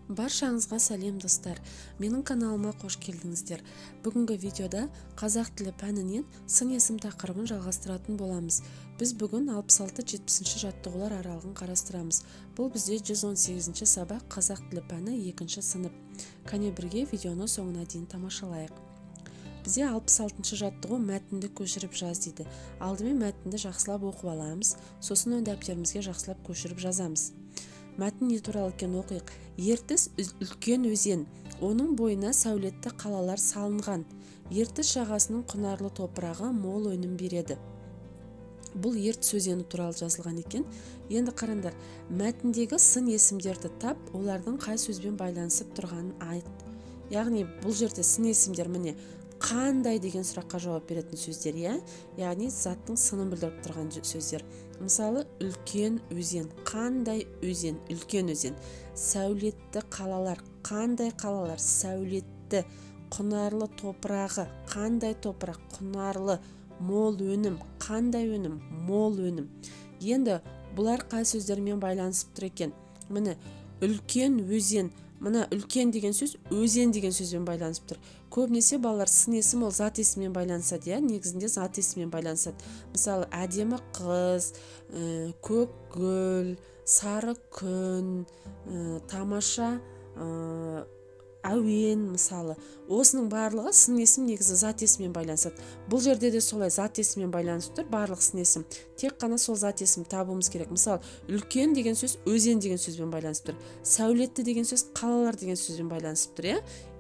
Баршаңызға сәлем, достар! Менің каналыма қош келдіңіздер. Бүгінгі видеода қазақ тілі пәнінен сын есім тақырыбын жалғастыратын боламыз. Біз бүгін 66-70 жаттығулар аралығын қарастырамыз. Бұл бізде 118 сабақ, қазақ тілі пәні, 2 сынып. Кәне, бірге видеоны соңына дейін тамашалайық. Бізде 66 жаттығу, мәтінді көшіріп жаз дейді. Алдымен мәтінді жақсылап оқып аламыз, сосын оны дәптерімізге жақсылап көшіріп жазамыз. Мәтін не туралы екенін оқиық. Ертіс – үлкен өзен. Оның бойына сәулетті қалалар салынған. Ертіс жағасының құнарлы топырағы мол өнім береді. Бұл Ертіс өзені туралы жазылған екен. Енді қараңдар, мәтіндегі сын есімдерді тап, олардың қай сөзбен байланысып тұрғанын айт. Яғни бұл жерде сын есімдер, міне, қандай деген сұраққа жауап беретін сөздер, иә, яғни заттың сынын білдіріп тұрған сөздер. Мысалы, үлкен өзен. Қандай өзен? Үлкен өзен. Сәулетті қалалар. Қандай қалалар? Сәулетті. Құнарлы топырағы. Қандай топырақ? Құнарлы. Мол өнім. Қандай өнім? Мол өнім. Енді бұлар қай сөздермен байланысып тұр екен? Міне, үлкен өзен. Мына үлкен деген сөз өзен деген сөзбен байланысып тұр. Көбінесе, балалар, сын есім ол зат есіммен байланысады, иә, негізінде зат есіммен байланысады. Мысалы, әдемі қыз, көк гүл, сары күн, тамаша әуен, мысалы, осының барлығы сын есім негізі зат есіммен байланысады. Бұл жерде де солай, зат есіммен байланысып тұр барлық сын есім. Тек қана сол зат есім табуымыз керек. Мысалы, үлкен деген сөз өзен деген сөзбен байланысып тұр, сәулетті деген сөз қалалар деген сөзбен байланысып тұр,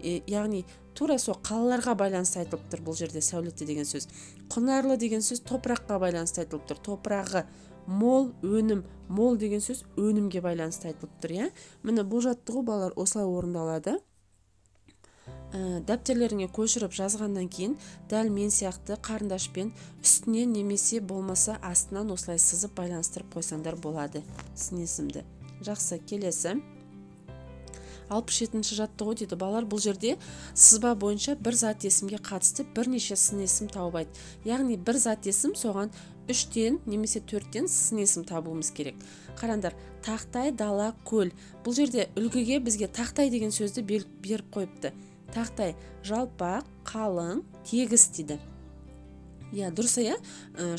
иә, яғни тура сол қалаларға байланысты айтылып тұр бұл жерде сәулетті деген сөз. Құнарлы деген сөз топыраққа байланысты айтылып тұр, топырағы. Мол өнім, мол деген сөз өнімге байланысты айтылып тұр, иә. Міне, бұл жаттығу, балалар, осылай орындалады. Дәптерлеріңе көшіріп жазғаннан кейін дәл мен сияқты қарындашпен үстінен немесе болмаса астынан осылай сызып байланыстырып қойсаңдар болады сын есімді. Жақсы, келесі 67 жаттығу дейді. Балалар, бұл жерде сызба бойынша бір зат есімге қатысты бірнеше сын есім тауып айт. Яғни бір зат есім, соған үштен немесе төрттен сын есім табуымыз керек. Қараңдар, тақтай, дала, көл. Бұл жерде үлгіге бізге тақтай деген сөзді беріп қойыпты. Тақтай жалпақ, қалың, тегіс дейді. Иә, дұрыс, иә.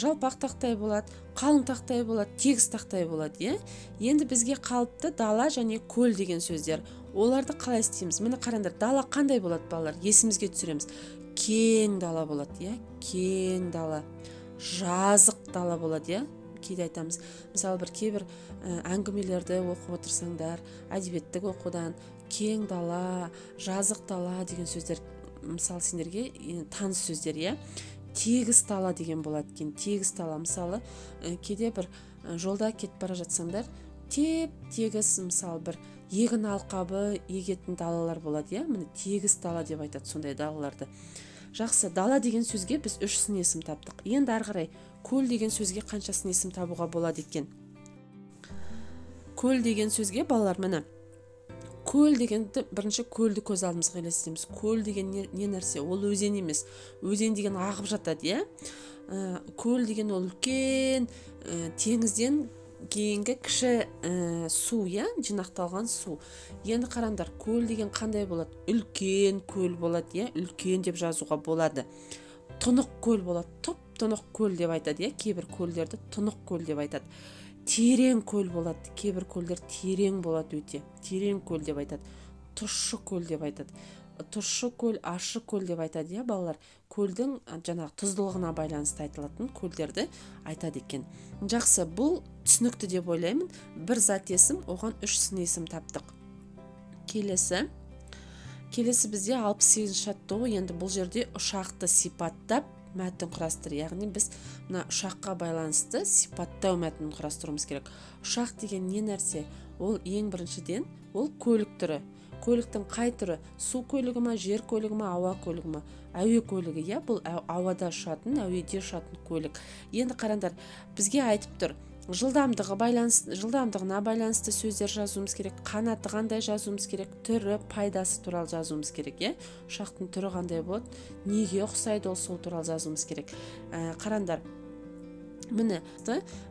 Жалпақ тақтай болады, қалың тақтай болады, тегіс тақтай болады, иә. Енді бізге қалыпты дала және көл деген сөздер. Оларды қалай істейміз? Міне, қараңдар, дала қандай болады, балалар? Есімізге түсіреміз. Кең дала болады, иә, кең дала. Жазық дала болады, иә. Кейде айтамыз, мысалы, бір кейбір әңгімелерді оқып отырсаңдар, әдебиеттік оқудан кең дала, жазық дала деген сөздер, мысалы, сендерге таныс сөздер, иә. Тегіс дала деген болады екен. Тегіс дала, мысалы, кейде бір жолда кетіп бара жатсаңдар, теп тегіс, мысалы, бір егін алқабы егетін далалар болады, иә. Міне, тегіс дала деп айтады сондай далаларды. Жақсы, дала деген сөзге біз үш сын есім таптық. Енді ары қарай көл деген сөзге қанша сын есім табуға болады екен? Көл деген сөзге, балалар, міне, көл дегенді, бірінші көлді көз алдымызға елестетеміз. Көл деген не нәрсе? Ол өзен емес. Өзен деген ағып жатады, иә. Көл деген ол үлкен теңізден кейінгі кіші су, иә, жинақталған су. Енді қараңдар, көл деген қандай болады? Үлкен көл болады, иә, үлкен деп жазуға болады. Тұнық көл болады, тұп тұнық көл деп айтады, иә, кейбір көлдерді тұнық көл деп айтады. Терең көл болады, кейбір көлдер терең болады, өте терең көл деп айтады. Тұщы көл деп айтады, тұщы көл, ащы көл деп айтады, иә, балалар. Көлдің жаңағы тұздылығына байланысты айтылатын көлдерді айтады екен. Жақсы, бұл түсінікті деп ойлаймын. Бір зат есім, оған үш сын есім таптық. Келесі бізде 68 жаттығу. Енді бұл жерде ұшақты сипаттап мәтін құрастыр. Яғни біз мына ұшаққа байланысты сипаттау мәтінін құрастыруымыз керек. Ұшақ деген не нәрсе? Ол ең біріншіден, ол көлік түрі. Көліктің қай түрі? Су көлігі ма, жер көлігі ма, ауа көлігі ма? Әуе көлігі, иә. Бұл ауада ұшатын, әуеде ұшатын көлік. Енді қараңдар, бізге айтып тұр, жылдамдығына байланысты сөздер жазуымыз керек, қанаты қандай жазуымыз керек, түрі, пайдасы туралы жазуымыз керек, иә. Ұшақтың түрі қандай болады, неге ұқсайды ол, сол туралы жазуымыз керек. Қараңдар, міне,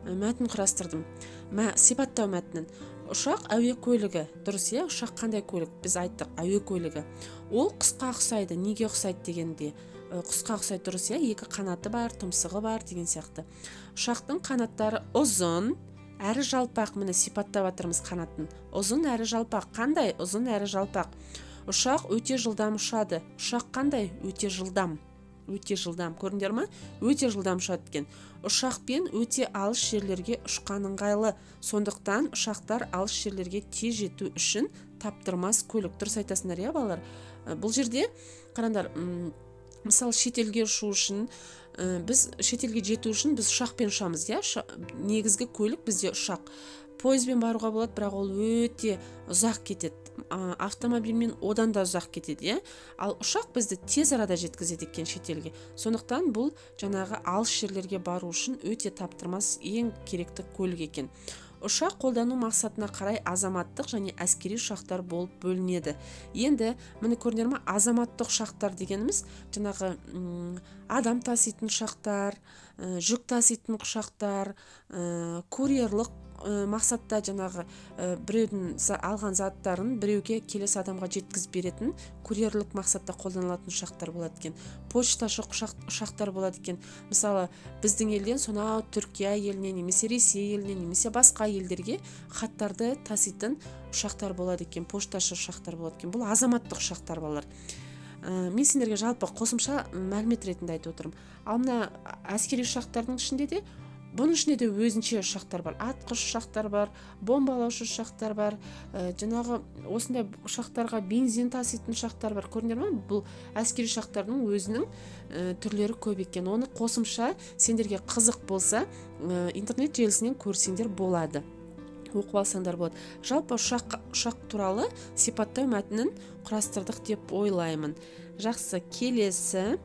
мәтін құрастырдым, сипаттау мәтінін. Ұшақ әуе көлігі, дұрыс иә? Ұшақ қандай көлік? Біз айттық, әуе көлігі. Ол құсқа ұқсайды. Неге ұқсайды дегенде, құсқа ұқсайды, дұрыс иә? Екі қанаты бар, тұмсығы бар деген сияқты. Ұшақтың қанаттары ұзын, әрі жалпақ. Міне сипаттап жатырмыз қанатын. Ұзын әрі жалпақ. Қандай? Ұзын әрі жалпақ. Ұшақ өте жылдам ұшады. Ұшақ қандай? Өте жылдам. Өте жылдам, көрдіңдер ма? Өте жылдам ұшады екен. Ұшақпен өте алыс жерлерге ұшқан ыңғайлы. Сондықтан ұшақтар алыс жерлерге тез жету үшін таптырмас көлік. Дұрыс айтасыңдар, иә, балалар? Бұл жерде қараңдар, мысалы, шетелге ұшу үшін, біз шетелге жету үшін біз ұшақпен ұшамыз, иә? Негізгі көлік бізде ұшақ. Пойызбен баруға болады, бірақ ол өте ұзақ кетеді. Автомобильмен одан да ұзақ кетеді, иә? Ал ұшақ бізді тез арада жеткізеді екен шетелге. Сондықтан бұл жаңағы алыс жерлерге бару үшін өте таптырмас ең керекті көлік екен. Ұшақ қолдану мақсатына қарай азаматтық және әскери ұшақтар болып бөлінеді. Енді міне көрдіңдер ма, азаматтық ұшақтар дегеніміз жаңағы адам таситын ұшақтар, жүк таситын ұшақтар, курьерлық мақсатта жаңағы біреудің алған заттарын біреуге, келесі адамға жеткізіп беретін курьерлік мақсатта қолданылатын ұшақтар болады екен. Почташы ұшақтар болады екен. Мысалы, біздің елден сонау Түркия еліне, немесе Ресей еліне, немесе басқа елдерге хаттарды таситын ұшақтар болады екен, пошташы ұшақтар болады екен. Бұл азаматтық ұшақтар, балалар. Мен сендерге жалпы қосымша мәлімет ретінде айтып отырмын. Ал мына әскери ұшақтардың ішінде де, бұның ішінде де өзінше ұшақтар бар. Атқыш ұшақтар бар, бомбалаушы ұшақтар бар, жаңағы осындай ұшақтарға бензин таситын ұшақтар бар. Көрдіңдер ме? Бұл әскери ұшақтардың өзінің түрлері көп екен. Оны қосымша сендерге қызық болса, интернет желісінен көрсеңдер болады. Оқып алсаңдар болады. Жалпы ұшақ туралы сипаттау мәтінін құрастырдық деп ойлаймын. Жақсы, келесі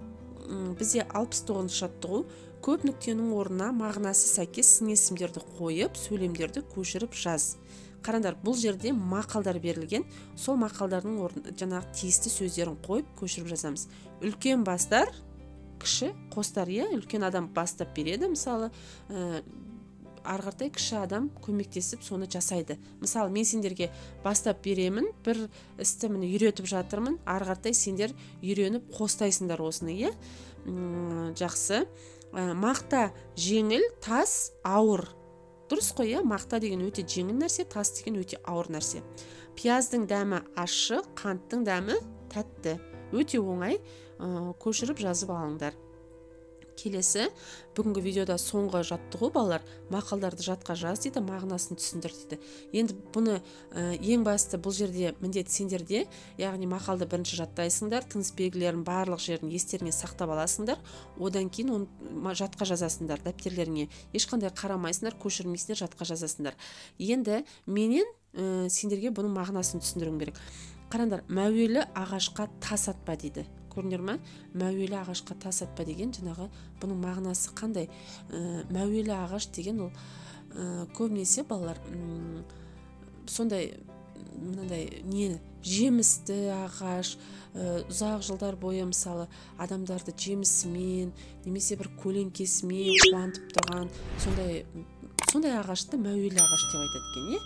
бізде 69-шы жаттығу. Көп нүктенің орнына мағынасы сәйкес сын есімдерді қойып, сөйлемдерді көшіріп жаз. Қараңдар, бұл жерде мақалдар берілген. Сол мақалдардың орнына жаңағы тиісті сөздерін қойып, көшіріп жазамыз. Үлкен бастар, кіші қостар, иә? Үлкен адам бастап береді, мысалы, ары қаратай кіші адам көмектесіп соны жасайды. Мысалы, мен сендерге бастап беремін, бір істі міне үйретіп жатырмын, ары қаратай сендер үйреніп қостайсыңдар осыны, иә? Жақсы. Мақта жеңіл, тас ауыр. Дұрыс қой, иә? Мақта деген өте жеңіл нәрсе, тас деген өте ауыр нәрсе. Пияздың дәмі ащы, қанттың дәмі тәтті. Өте оңай, көшіріп жазып алыңдар. Келесі, бүгінгі видеода соңғы жаттығу, балалар, мақалдарды жатқа жаз дейді, мағынасын түсіндір дейді. Енді бұны ең басты бұл жерде міндет сендерде, яғни мақалды бірінші жаттайсыңдар, тыныс белгілерін барлық жерін естеріңе сақтап аласыңдар, одан кейін оны жатқа жазасыңдар дәптерлеріңе. Ешқандай қарамайсыңдар, көшірмейсіңдер, жатқа жазасыңдар. Енді менен сендерге бұның мағынасын түсіндіруім керек. Қараңдар, мәуелі ағашқа тас атпа дейді. Көрдіңдер ме? Мәуелі ағашқа тас атпа деген жаңағы бұның мағынасы қандай? Мәуелі ағаш деген ол көбінесе балалар сондай мынандай не жемісті ағаш, ұзақ жылдар бойы мысалы адамдарды жемісімен немесе бір көлеңкесімен қуантып тұрған сондай ағашты мәуелі ағаш деп айтады екен, иә?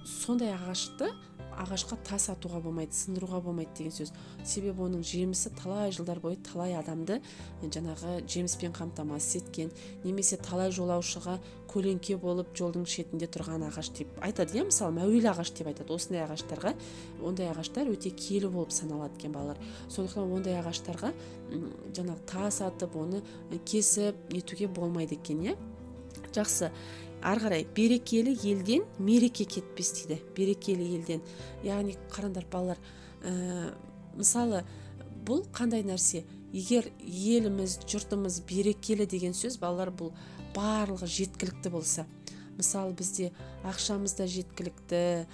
Сондай ағашқа тас атуға болмайды, сындыруға болмайды деген сөз. Себебі оның жемісі талай жылдар бойы талай адамды жаңағы жеміспен қамтамасыз еткен, немесе талай жолаушыға көлеңке болып жолдың шетінде тұрған ағаш деп айтады, иә? Мысалы, мәуелі ағаш деп айтады. Осындай ағаштарға, ондай ағаштар өте киелі болып саналады екен, балалар. Сондықтан ондай ағаштарға жаңағы тас атып, оны кесіп нетуге болмайды екен, иә? Жақсы. Ары қарай, берекелі елден мереке кетпес дейді. Берекелі елден. Яғни қараңдар, балалар, мысалы, бұл қандай нәрсе? Егер еліміз, жұртымыз берекелі деген сөз, балалар, бұл барлығы жеткілікті болса. Мысалы, бізде ақшамыз да жеткілікті,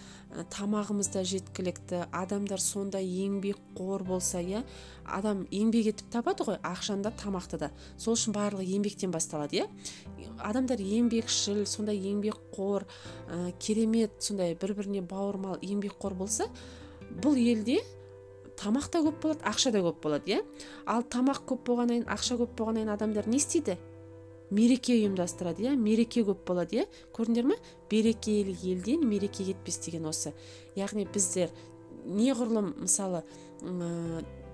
тамағымыз да жеткілікті, адамдар сондай еңбекқор болса, иә, адам еңбек етіп табады ғой, ақшаны да, тамақты да. Сол үшін барлығы еңбектен басталады, иә. Адамдар еңбекшіл, сондай еңбекқор, керемет, сондай бір-біріне бауырмал еңбекқор болса, бұл елде тамақ та көп болады, ақша да көп болады, иә. Ал тамақ көп болғаннан кейін, ақша көп болғаннан кейін адамдар не істейді? Мереке ұйымдастырады, иә, мереке көп болады, иә. Көрдіңдер ме? Берекелі елден мереке кетпес деген осы. Яғни біздер неғұрлым, мысалы,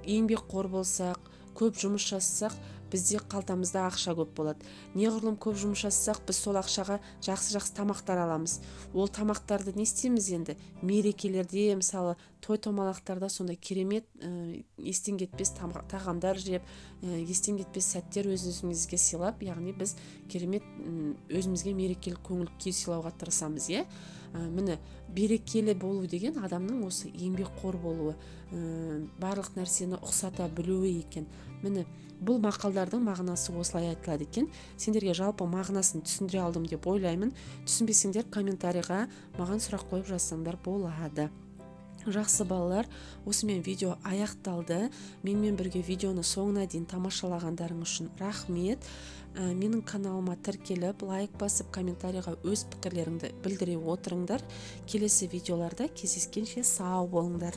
еңбекқор болсақ, көп жұмыс жасасақ, бізде қалтамызда ақша көп болады. Неғұрлым көп жұмыс жасасақ, біз сол ақшаға жақсы-жақсы тамақтар аламыз. Ол тамақтарды не істейміз енді? Мерекелерде, мысалы, той-томалақтарда сондай керемет, естен кетпес тағамдар жеп, естен кетпес сәттер өз-өзімізге сыйлап, яғни біз керемет, өзімізге мерекелік көңіл күй сыйлауға тырысамыз, иә? Міне, берекелі болу деген адамның осы еңбекқор болуы, барлық нәрсені ұқсата білуі екен. Міне, бұл мақалдардың мағынасы осылай айтылады екен. Сендерге жалпы мағынасын түсіндіре алдым деп ойлаймын. Түсінбесеңдер, комментарийға маған сұрақ қойып жазсаңдар болады. Жақсы балалар, осымен видео аяқталды. Менімен бірге видеоны соңына дейін тамашалағандарың үшін рахмет. Менің каналыма тіркеліп, лайк басып, комментарийға өз пікірлеріңді білдіре отырыңдар. Келесі видеоларда кездескенше сау болыңдар.